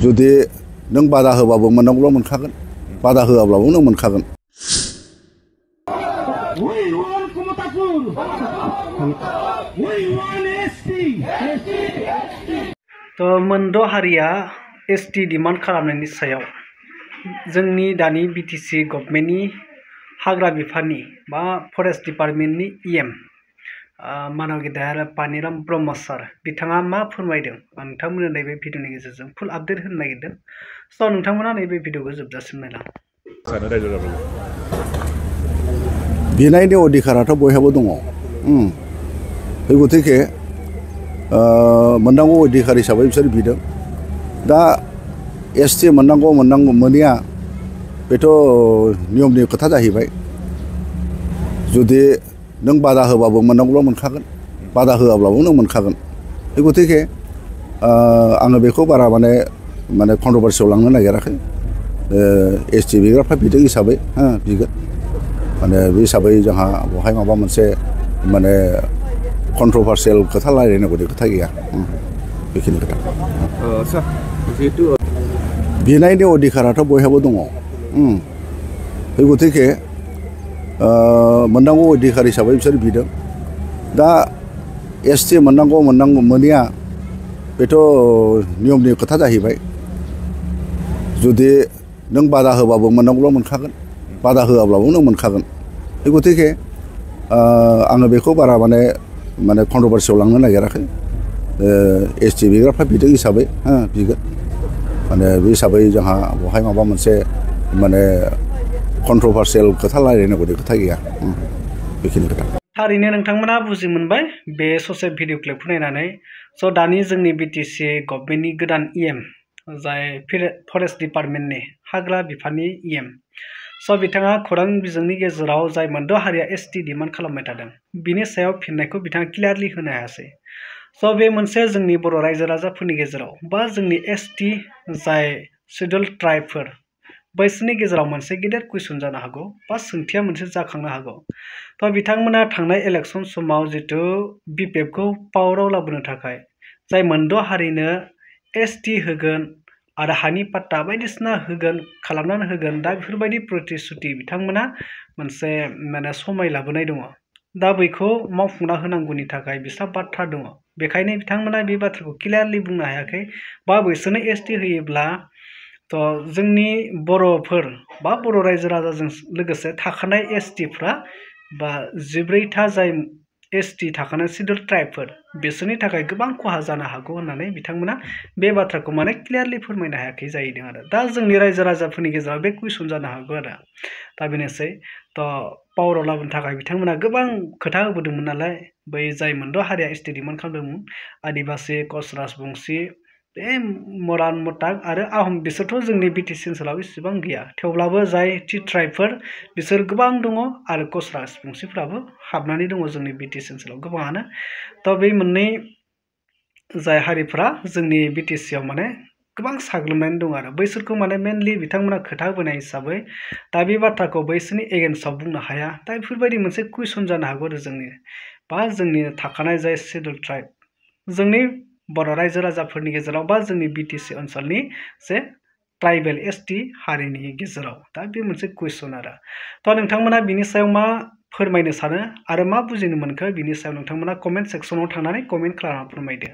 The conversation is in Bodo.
जुदि नों बादा होबाबो मोननांगौल' मोनखागोन, बादा होआब्लाबो नों मोनखागोन। तो मोनद' हारिया एसटी डिमान्ड खालामनायनि सायाव जोंनि दानि बिटिसि गभर्नमेन्टनि हाग्रा बिफाननि बा फरेस्ट डिपार्टमेन्टनि इएम मानव गेदेर पानिराम ब्रह्म सार बिथाङा मा फोरमायदों नोंथांमोननो नैबे भिडिअनि गेजेरजों फुल आपडेट होनो नागिरदों। स' नोंथांमोना नैबे भिडिअखौ जोबजासिम नायलां। बिनायनि अधिकाराथ' बयहाबो दङ। बे गतिके मोननांगौ अधिकार हिसाबै बिसोर बिदों। दा एसटी मोननांगौ मोनैया बेथ' नियमनि खोथा जाहैबाय। जुदि नों बादा होबाबो मोननांगौल' मोनखागोन, बादा होआब्लाबो नों मोनखागोन। बे गतिके आङो बेखौ बारा माने कन्ट्रभार्सियाव लांनो नागिराखै। एसटी बिग्राफ्रा बिदों हिसाबै बिगोन माने बे हिसाबै जोंहा बहाय माबा मोनसे माने कन्ट्रभार्सियेल खोथा रायलायनांगौनि खोथा गैया। बेखिनि खोथा। जिहेतु बिनायनि अधिकाराथ' बयहाबो दङ। बे गतिके मोननांगौ अधिकार हिसाबै बिसोर बिदों। दा एसटी मोननांगौ मोनैया बेथ' नियमनि खोथा जाहैबाय। जुदि नों बादा होबाबो मोननांगौल' मोनखागोन, बादा होआब्लाबो नों मोनखागोन। बे गतिके आङो बेखौ बारा माने कन्ट्रभार्सियाव लांनो नागिराखै। एसटी बिग्राफ्रा बिदों हिसाबै बिगोन माने बे हिसाबै जोंहा बहाय माबा मोनसे माने कन्ट्रभार्सियेल खोथा रायलायनांगौनि खोथा गैया। बेखिनि खोथा। थारैनो नोंथांमोना बुजि मोनबाय बे ससे भिडिअ क्लिपखौ नायनानै। स' दानि जोंनि बिटिसि गभर्नमेन्टनि गोदान इएम जाय फरेस्ट डिपार्टमेन्टनि हाग्रा बिफाननि इएम। स' बिथाङा खौरां बिजोंनि गेजेराव जाय मोनद' हारिया एसटी डिमान्ड खालामबाय थादों बिनि सायाव फिननायखौ बिथाङा क्लियारलि होनो हायासै। स' बे मोनसे जोंनि बर' रायजो राजाफोरनि गेजेराव बा जोंनि एसटी जाय शेड्युल ट्राइबफोर बैसोरनि गेजेराव मोनसे गेदेर कुइसन जानो हागौ बा सोंथिया मोनसे जाखांनो हागौ। थ' बिथांमोना थांनाय इलेक्सन समाव जितु बिपिएफखौ पावाराव लाबोनो थाखाय जाय मोनद' हारिनो एसटी होगोन आरो हानि पाट्टा बायदिसिना होगोन खालामनानै होगोन, दा बेफोरबायदि प्रतिश्रुति बिथांमोना मोनसे समाय लाबोनाय दङ। दा बैखौ मावफुंना होनांगौनि थाखाय बिस्रा बाथ्रा दङ। बेखायनो बिथांमोना बे बाथ्राखौ क्लियारलि बुंनो हायाखै बा बैसोरनो एसटी होयोब्ला थ' जोंनि बर'फोर बा बर' रायजो राजाजों लोगोसे थाखानाय एसटीफ्रा बा 14था जाय एसटी थाखानाय शेड्युल ट्राइबफोर बिसोरनि थाखाय गोबां खहा जानो हागौ होननानै बिथांमोना बे बाथ्राखौ क्लियारलि फोरमायनो हायाखै जाहैदों आरो। दा जोंनि रायजो राजाफोरनि गेजेराव बे कुइसन जानो हागौ आरो। दा बेनोसै थ' पावाराव लाबोनो थाखाय बिथांमोना गोबां खोथा होबोदोंमोन नालाय बै जाय मोनद' हारिया एसटी डिमान्ड खालामदोंमोन आदिबासि, कच, राजबंसि, बे मरान, मटाक आरो आहम बिसोरथ' जोंनि बिटिसि ओनसोलाव इसेबां गैया। थेवब्लाबो जाय टि ट्राइबफोर बिसोर गोबां दङ आरो कच, राजबंसिफ्राबो हाबनानै दङ जोंनि बिटिसि ओनसोलाव गोबाङानो। थ' बे मोननै जाय हारिफ्रा जोंनि बिटिसियाव गोबां साग्लोबनानै दं आरो बैसोरखौ मेनलि बिथांमोना खोथा होबोनाय हिसाबै दा बे बाथ्राखौ बैसोरनि एगेन्स्टआव बुंनो हाया। दा बेफोरबायदि मोनसे कुइसन जानो हागौ आरो जोंनि थाखानाय जाय शेड्युल ट्राइब जोंनि बर' रायजो राजाफोरनि गेजेराव बा जोंनि बिटिसि ओनसोलनि जे ट्राइबेल एसटी हारिनि गेजेराव। दा बे मोनसे कुइसन आरो। थ' नोंथांमोना बिनि सायाव मा फोरमायनो सानो आरो मा बुजिनो मोनखो बिनि सायाव नोंथांमोना कमेन्ट सेक्सनाव थांनानै कमेन्ट खालामना फोरमायदो।